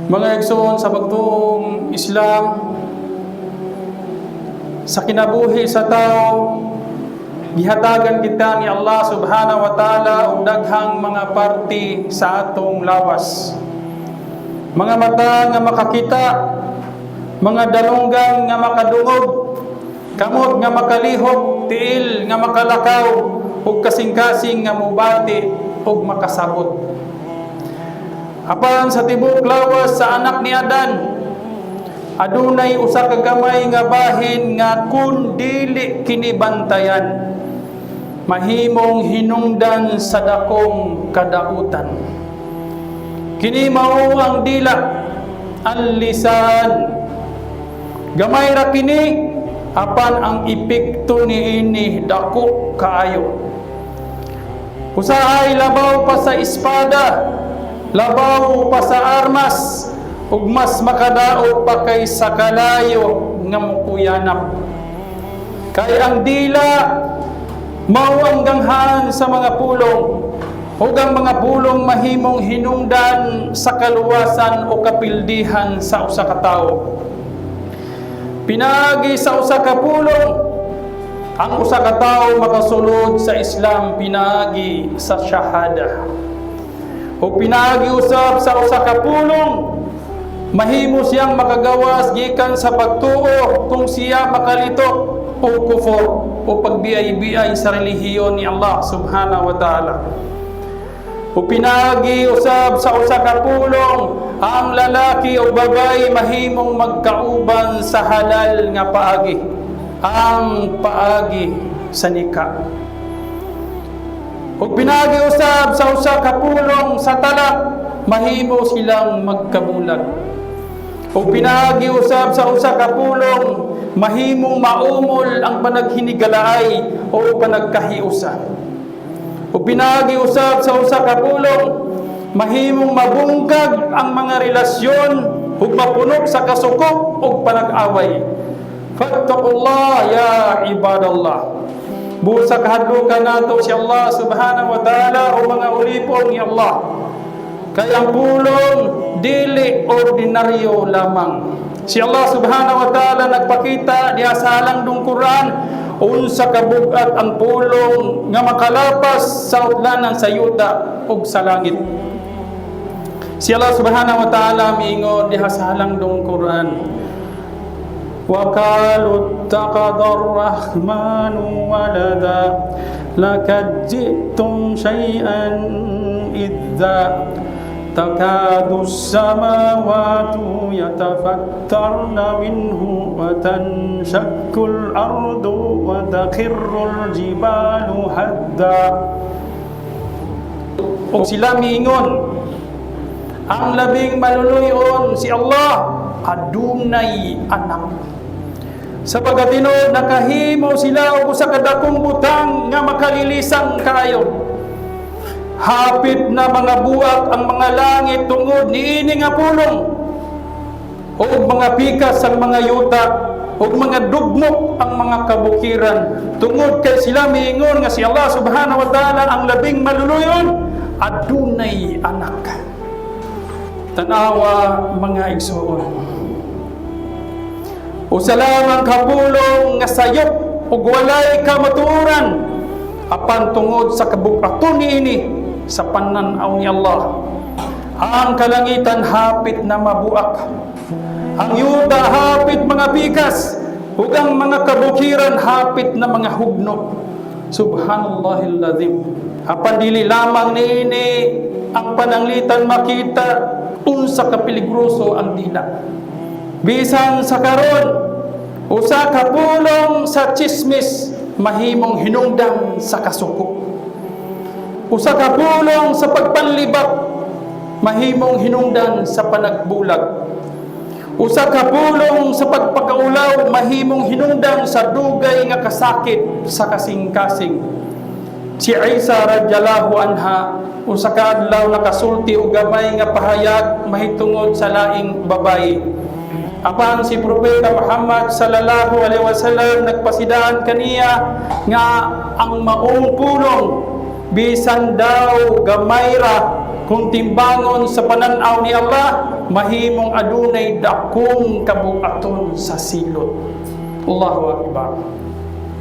Mga igsoon sa pagtuong Islam, sa kinabuhi sa tao, gihatagan kita ni Allah subhanahu wa ta'ala og daghang mga parte sa atong lawas. Mga mata nga makakita, mga dalunggan nga makadungog, kamot nga makalihok, tiil nga makalakaw, ug kasing-kasing nga mubati ug makasabot. Apan sa tibuok lawas sa anak ni Adan, adunay usa ka gamay nga bahin nga kun dili kini bantayan, mahimong hinungdan sa dakong kadautan. Kini mao ang dila, ang lisan. Gamay ra kini, apan ang epekto niini dako kaayo. Usahay labaw pa sa espada, labaw pa sa armas, ug mas makadaot pa kay sa kalayo nga mukuyanap. Kay ang dila mao ang ganghaan sa mga pulong, ug ang mga pulong mahimong hinungdan sa kaluwasan o kapildihan sa usa ka tawo. Pinaagi sa usa ka pulong, ang usa ka tawo makasulod sa Islam pinaagi sa shahada. O pinaagi usab sa usa ka pulong, mahimo siyang makagawas gikan sa pagtuo kung siya makalito o kufur o pagbiay-biay sa relihiyon ni Allah subhanahu wa ta'ala. O pinaagi usab sa usa ka pulong, ang lalaki o babae mahimong magkauban sa halal nga paagi, ang paagi sa nika. Ug pinaagi usab sa usa ka pulong sa talak, mahimo silang magkabulag. Ug pinaagi usab sa usa ka pulong, mahimong maumol ang panaghinigalaay o panagkahiusa. Ug pinaagi usab sa usa ka pulong, mahimong mabungkag ang mga relasyon ug mapuno sa kasuko ug panag-away. Fattaqullah ya ibadallah. Busa kahadlukan nato si Allah subhanahu wa ta'ala o mga ulipon ni Allah. Kay ang pulong dili ordinaryo lamang. Si Allah subhanahu wa ta'ala nagpakita diha sa halangdong Quran unsa kabugat ang pulong nga makalapas sa utlanan sa yuta ug sa langit. Si Allah subhanahu wa ta'ala miingon diha sa halangdong Quran: وقالوا اتخذ الرحمن ولدا لقد جئتم شيئا إدا تكاد السماوات يتفطرن منه وتنشق الأرض وتخر الجبال هدا. O sila miingon, ang Labing Maluluyon, si Allah, adunay anak. Sa pagkatinuod, nakahimo sila og usa ka dakong butang nga makalilisang kaayo. Hapit na mga buak ang mga langit tungod niini nga pulong, ug mga pikas ang mga yuta, ug mga dugmok ang mga kabukiran tungod kay sila miingon nga si Allah subhanahu wa ta'ala, ang Labing Maluluyon, adunay anak. Tanawa, mga igsoon. Usa lamang ka pulong nga sayop ug walay kamatuoran, apan tungod sa kabugaton niini sa panan-aw ni Allah, ang kalangitan hapit na mabuak, ang yuta hapit mga pikas, ug ang mga kabukiran hapit na mga hugno. Subhanallahil azim. Apan dili lamang niini ang pananglitan makita unsa ka peligroso ang dila. Bisan sa karon, usa ka pulong sa chismis mahimong hinungdan sa kasuko. Usa ka pulong sa pagpanlibak mahimong hinungdan sa panagbulag. Usa ka pulong sa pagpakaulaw mahimong hinungdan sa dugay nga kasakit sa kasing-kasing. Si Aisha radhiyallahu anha usa ka adlaw nakasulti og gamay nga pahayag mahitungod sa laing babayi. Apan si Propeta Muhammad sallallahu alaihi wasallam nagpasidaan kaniya nga ang maong pulong bisan daw gamay ra. Kung timbangon sa pananaw ni Allah, mahimong adunay dakong kabuaton sa silot. Allahu Akbar.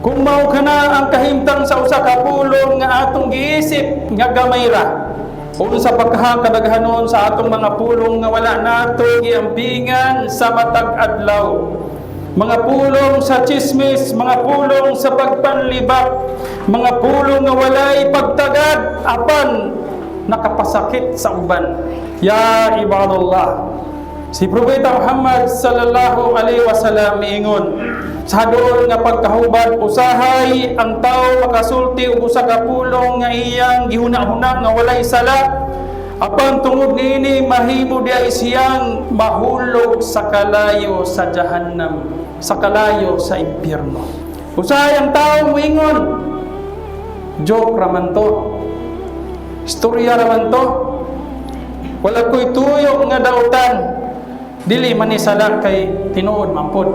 Kung mao kana ang kahimtang sa usa ka pulong nga atong giisip nga gamay ra, unsa pa kaha kadaghanon sa atong mga pulong nga wala nato giampingan sa matag adlaw? Mga pulong sa chismis, mga pulong sa pagpanlibak, mga pulong nga walay pagtagad apan nakapasakit sa uban. Ya ibadallah, si Propeta Muhammad sallallahu alaihi wasallam miingon sa dool nga pagkahubad, usahay ang tao makasulti og usa ka pulong nga iyang gihuna-huna nga walay sala, apan tungod niini mahimo diay siyang mahulog sa kalayo sa jahannam, sa kalayo sa impyerno. Usahay ang tao moingon, "Joke raman to, istorya raman to, wala ko'y tuyo nga dautan, dili man ni sala kay tinuod man pod."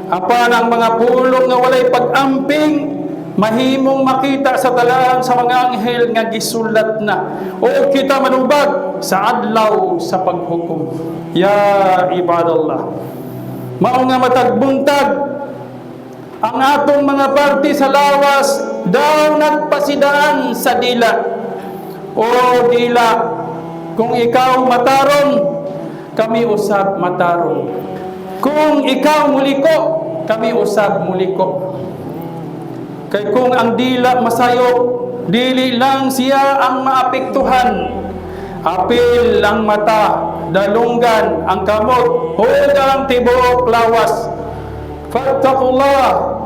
Apan ang mga pulong nga walay pag-amping mahimong makita sa talaan sa mga anghel nga gisulat na o kita manubag sa adlaw sa paghukom. Ya ibadallah, mao nga matag buntag ang atong mga parte sa lawas daw nagpasidaan sa dila. O dila, kung ikaw matarong, kami usab matarong. Kung ikaw muliko, kami usab muliko. Kay kung ang dila masayop, dili lang siya ang maapektuhan. Apil ang mata, dalunggan ang kamot, ug ang tibuok lawas. Fattaqullah.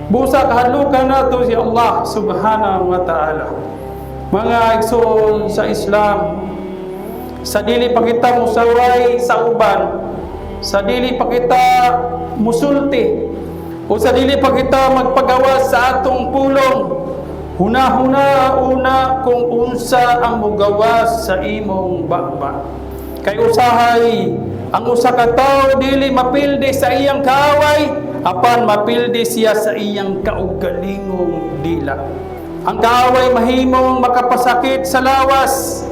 Busa kahadlukan nato si Allah subhanahu wa ta'ala. Mga igsoon sa Islam, sa dili pa kita musaway sa uban, sa dili pa kita musulti, o sa dili pa kita magpagawas sa atong pulong, hunahuna una kung unsa ang mugawas sa imong baba. Kay usahay ang usa ka tawo dili mapildi sa iyang kaaway, apan mapildi siya sa iyang kaugalingong dila. Ang kaaway mahimong makapasakit sa lawas,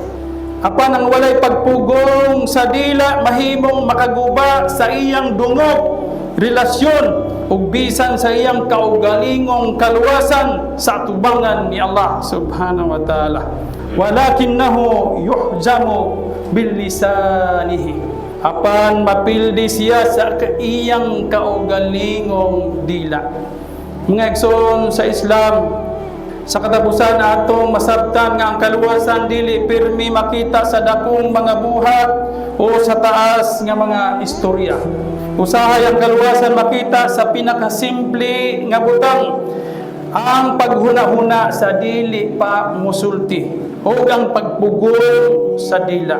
apan ang walay pagpugong sa dila mahimong makaguba sa iyang dungog, relasyon ug bisan sa iyang kaugalingong kaluwasan sa atubangan ni Allah subhanahu wa ta'ala. Walakinnahu yuhjamu bilisanihi, apan mapildi siya sa iyang kaugalingong dila. Mga igsoon sa Islam, sa katapusan atong masabtan nga ang kaluwasan dili pirmi makita sa dakong mga buhat o sa taas nga mga istorya. Usahay ang kaluwasan makita sa pinakasimple nga butang, ang paghuna-huna sa dili pa musulti o ang pagpugong sa dila.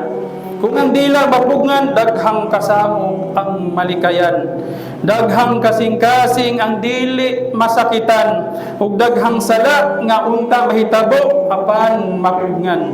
Kung ang dila mapugngan, daghang kasamok ang malikayan. Daghang kasing-kasing ang dili masakitan ug daghang sala nga unta mahitabo apan mapugngan.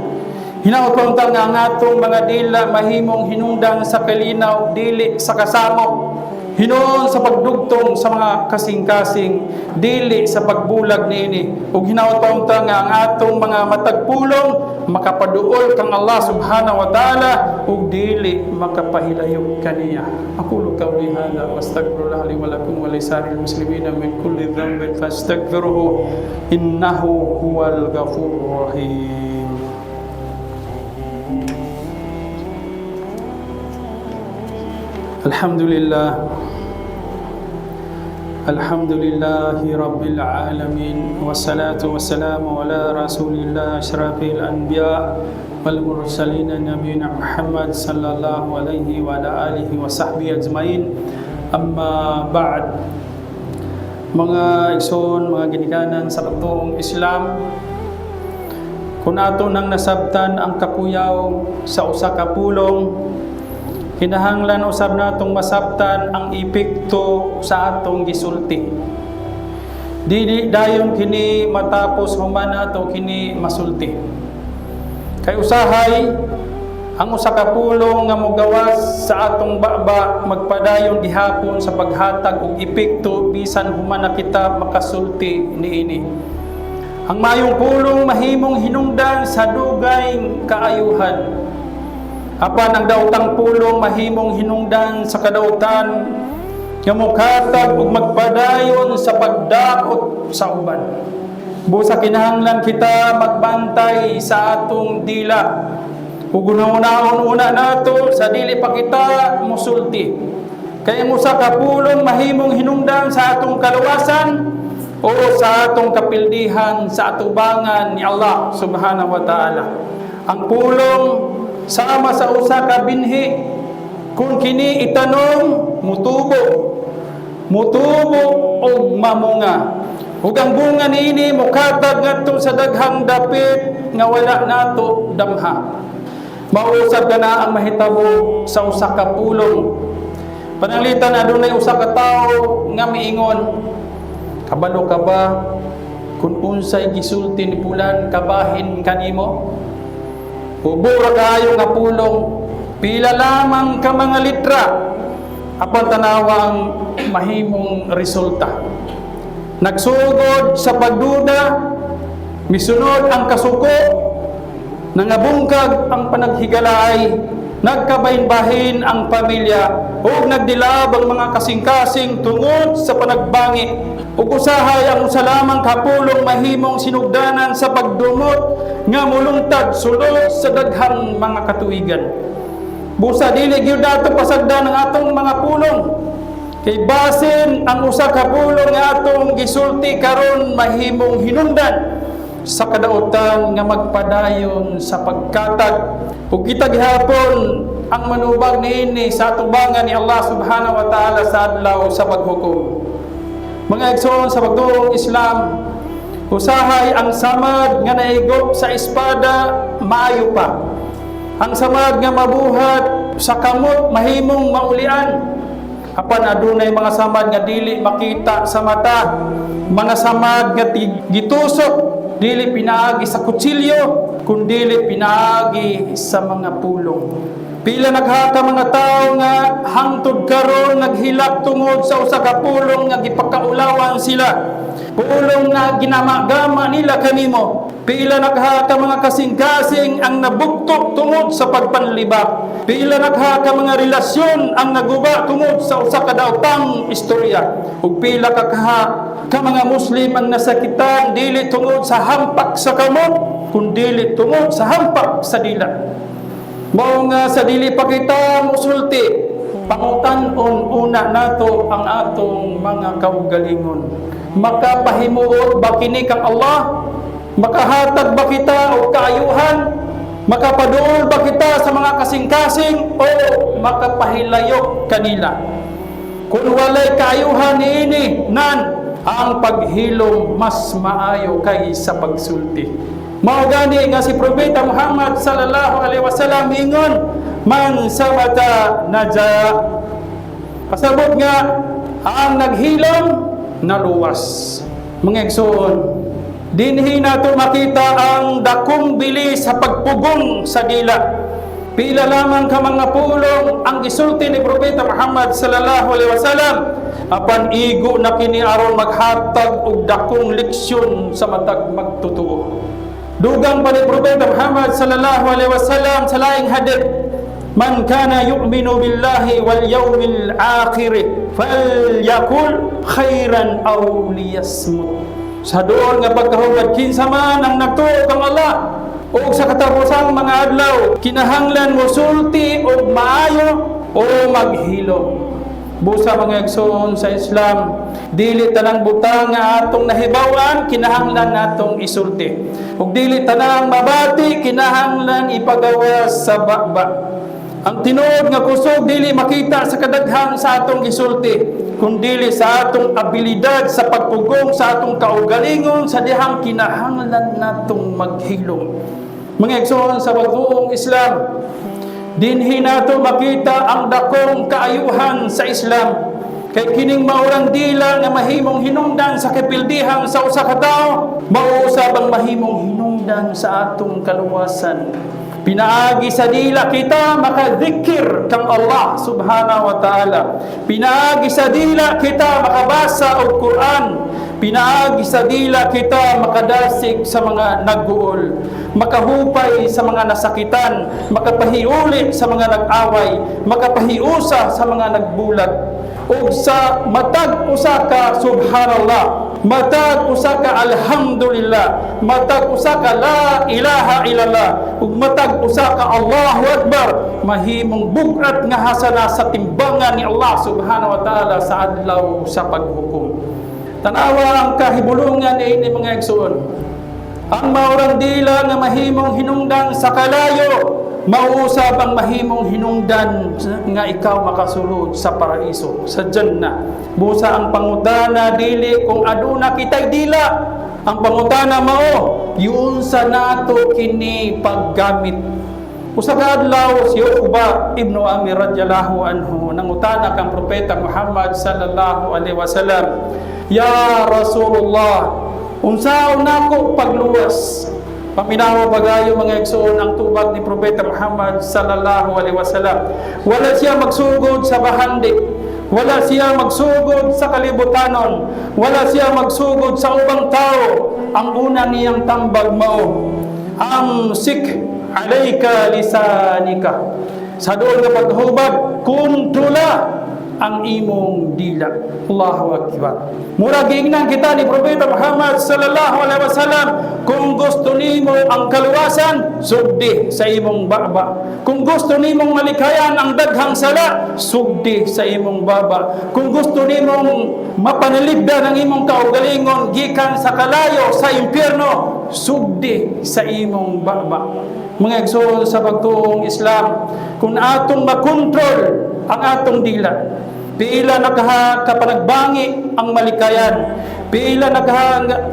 Hinaot pa unta nga ang atong mga dila mahimong hinungdan sa kalinaw, dili sa kasamok. Hinuon sa pagdugtong sa mga kasing-kasing, dili sa pagbulag niini. Ug hinaot pa unta nga ang atong mga matag pulong makapaduol kang Allah subhanahu wa ta'ala ug dili makapahilayo kaniya. Aqulu qawli hadha wa astaghfirullah li wa lakum wa lisa'iril muslimina min kulli dhanbin fastaghfiruhu innahu huwal ghafurur rahim. Alhamdulillah. Alhamdulillahi Rabbil Alamin. Wassalatu wassalamu ala Rasulillah ashrafil anbiya wal mursalin nabiyina Muhammad sallallahu alaihi wa ala alihi wa sahbihi ajmain. Amma ba'd. Mga igsoon, mga ginikanan sa katuong Islam, kung ato nang nasabtan ang kakuyaw sa usa ka pulong, kinahanglan usab natong masabtan ang epekto sa atong gisulti. Dili dayon kini matapos human nato kini masulti. Kay usahay ang usa ka pulong nga mogawas sa atong baba magpadayon gihapon sa paghatag og epekto bisan human na kita makasulti niini. Ang maayong pulong mahimong hinungdan sa dugay kaayuhan. Apan ang daotang pulong mahimong hinungdan sa kadautan nga mokatag ug magpadayon sa pagdaot sa uban. Busa kinahanglan kita magbantay sa atong dila ug hunahunaon una nato sa dili pa kita musulti. Kay ang usa ka pulong mahimong hinungdan sa atong kaluwasan o sa atong kapildihan sa atubangan ni Allah Subhanahu wa Ta'ala. Ang pulong sama sa usa ka binhi, kung kini itanom, mutubo. Mutubo og mamunga. Ug ang bunga niini mokatag ngadto sa daghang dapit nga wala nato damha. Mao usab kana ang mahitabo sa usa ka pulong. Pananglitan adunay usa ka tawo nga miingon, "Kabalo ka ba kung unsay gisulti ni pulan kabahin kanimo?" Hubo ra kaayo nga pulong, pila lamang ka mga litra, apan tanawa ang mahimong resulta. Nagsugod sa pagduda, misunod ang kasuko, nangabungkag ang panaghigalaay, nagkabahin-bahin ang pamilya, ug nagdilab ang mga kasing-kasing tungod sa panagbangi. Ug usahay ang usa lamang ka pulong mahimong sinugdanan sa pagdumot nga mulungtad sulod sa daghang mga katuigan. Busa dili gyud nato pasagdan ang atong mga pulong. Kay basin ang usa ka pulong nga atong gisulti karon mahimong hinungdan sa kadautan nga magpadayon sa pagkatag. Ug kita gihapon ang manubag niini sa atubangan ni Allah Subhanahu wa Ta'ala sa adlaw sa paghukom. Mga igsoon sa pagtuong Islam, usahay ang samad nga naigop sa espada maayo pa. Ang samad nga mabuhat sa kamot mahimong maulian. Apan adunay mga samad nga dili makita sa mata, mga samad nga gitusok dili pinaagi sa kutsilyo, kundili pinaagi sa mga pulong. Pila na ka mga tao nga hangtod karon naghilak tungod sa usa ka pulong nga gipakaulawan sila. Pulong nga ginamagama nila kanimo. Pila na ka mga kasing-kasing ang nabugtok tungod sa pagpanlibak. Pila na ka mga relasyon ang naguba tungod sa usa ka daotang istorya. Ug pila ka kaha ka mga Muslim ang nasakitan dili tungod sa hampak sa kamot, kundili tungod sa hampak sa dila. Mao nga sa dili pa kita musulti, pangutan-on una nato ang atong mga kaugalingon. Makapahimuot ba kini kang Allah? Makahatag ba kita og kaayuhan? Makapaduol ba kita sa mga kasing-kasing o makapahilayok kanila? Kung walay kaayuhan niini, nan ang paghilom mas maayo kaysa pagsulti. Mao gani nga si Propeta Muhammad sallallahu alaihi wasallam ingon, "Man samata naja." Pasabot nga ang naghilom naluwas. Mga igsoon, dinhi nato makita ang dakong bili sa pagpugong sa dila. Pila lamang ka mga pulong ang gisulti ni Propeta Muhammad sallallahu alaihi wasallam, apan igo na kini aron maghatag og dakong leksyon sa matag magtutuo. Dugang pa ni Propeta Muhammad sallallahu alaihi wasallam sa laing hadith, "Man kana yu'minu billahi wal yawmil akhir falyakul khairan aw liyasmut." Sa duol nga pagkahugad, kinsa man ang nagtuo kang Allah ug sa katapusang mga adlaw, kinahanglan mosulti og maayo o maghilom. Busa, mga igsoon sa Islam, dili tanang butang nga atong nahibaw-an kinahanglan natong isulti. Ug dili tanang mabati kinahanglan ipagawas sa baba. Ang tinuod nga kusog dili makita sa kadaghan sa atong gisulti, kundili sa atong abilidad sa pagpugong sa atong kaugalingon sa dihang kinahanglan natong maghilom. Mga igsoon sa pagtuong Islam, dinhi nato makita ang dakong kaayuhan sa Islam. Kay kining maurang dila nga mahimong hinungdan sa kapildihan sa usa ka tawo, mao usab ang mahimong hinungdan sa atong kaluwasan. Pinaagi sa dila kita makadhikir kang Allah Subhanahu wa Ta'ala. Pinaagi sa dila kita makabasa og Quran. Pinaagi sa dila kita makadasig sa mga nagguol, makahupay sa mga nasakitan, makapahiuli sa mga nag-away, makapahiusa sa mga nagbulag. Ug sa matag usa ka subhanallah, matag usa ka alhamdulillah, matag usa ka la ilaha illallah, ug matag usa ka Allahu akbar, mahimong bug-at nga hasana sa timbangan ni Allah subhanahu wa ta'ala sa adlaw sa paghukom. Tanawa ang kahibulungan niini, mga igsoon. Ang maurang dila nga mahimong hinungdan sa kalayo, mao usab ang mahimong hinungdan nga ikaw makasulod sa paraiso, sa jannah. Busa ang pangutana dili kung aduna kitay dila. Ang pangutana mao, giunsa nato kini paggamit. Usa ka adlaw, si Uqba ibn Amir radhiyallahu anhu nangutana kang propeta Muhammad sallallahu alaihi wasallam, "Ya Rasulullah, unsaon nako pagluwas?" Paminawa pagayo, mga igsoon, ang tubag ni Propeta Muhammad sallallahu alaihi wasallam. Wala siya magsugod sa bahandi. Wala siya magsugod sa kalibutanon. Wala siya magsugod sa ubang tao. Ang una niyang tambag mao, "Amsik alayka lisanika." Sa doon nga paghubad, kontrola ang imong dila. Allahu akbar. Mura giingnan kita ni Propeta Muhammad sallallahu alaihi wasallam, kung gusto nimo ang kaluwasan, sugdi sa imong baba. Kung gusto nimong malikayan ang daghang sala, sugdi sa imong baba. Kung gusto nimong mapanalibdan ang imong kaugalingon gikan sa kalayo sa impyerno, sugdi sa imong baba. Mga igsoon sa pagtuong Islam, kung atong makontrol ang atong dila, pila na kapanagbangi ang malikayan, pila na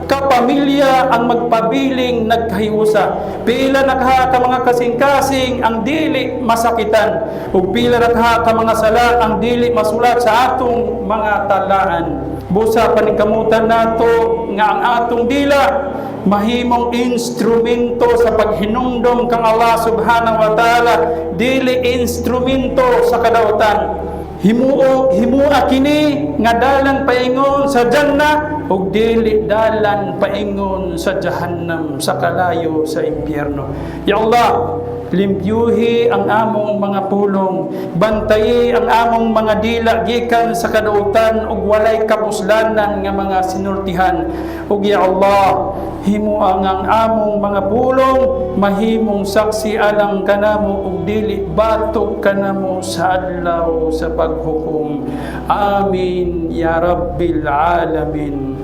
kapamilya ang magpabiling nagkahiusa, pila na ka mga kasing-kasing ang dili masakitan, ug pila na ka mga sala ang dili masulat sa atong mga talaan. Busa paningkamutan nato nga ang atong dila mahimong instrumento sa paghinumdom kang Allah subhanahu wa ta'ala, dili instrumento sa kadautan. Himuo, himua kini nga dalan paingon sa jannah ug dili dalan paingon sa jahannam, sa kalayo sa impyerno. Ya Allah, limpyuhi ang among mga pulong, bantayi ang among mga dila gikan sa kadautan ug walay kapuslanan nga mga sinultihan. Ug ya Allah, himua ang among mga pulong mahimong saksi alang kanamo ug dili batok kanamo sa adlaw sa paghukom. Amin ya rabbil alamin.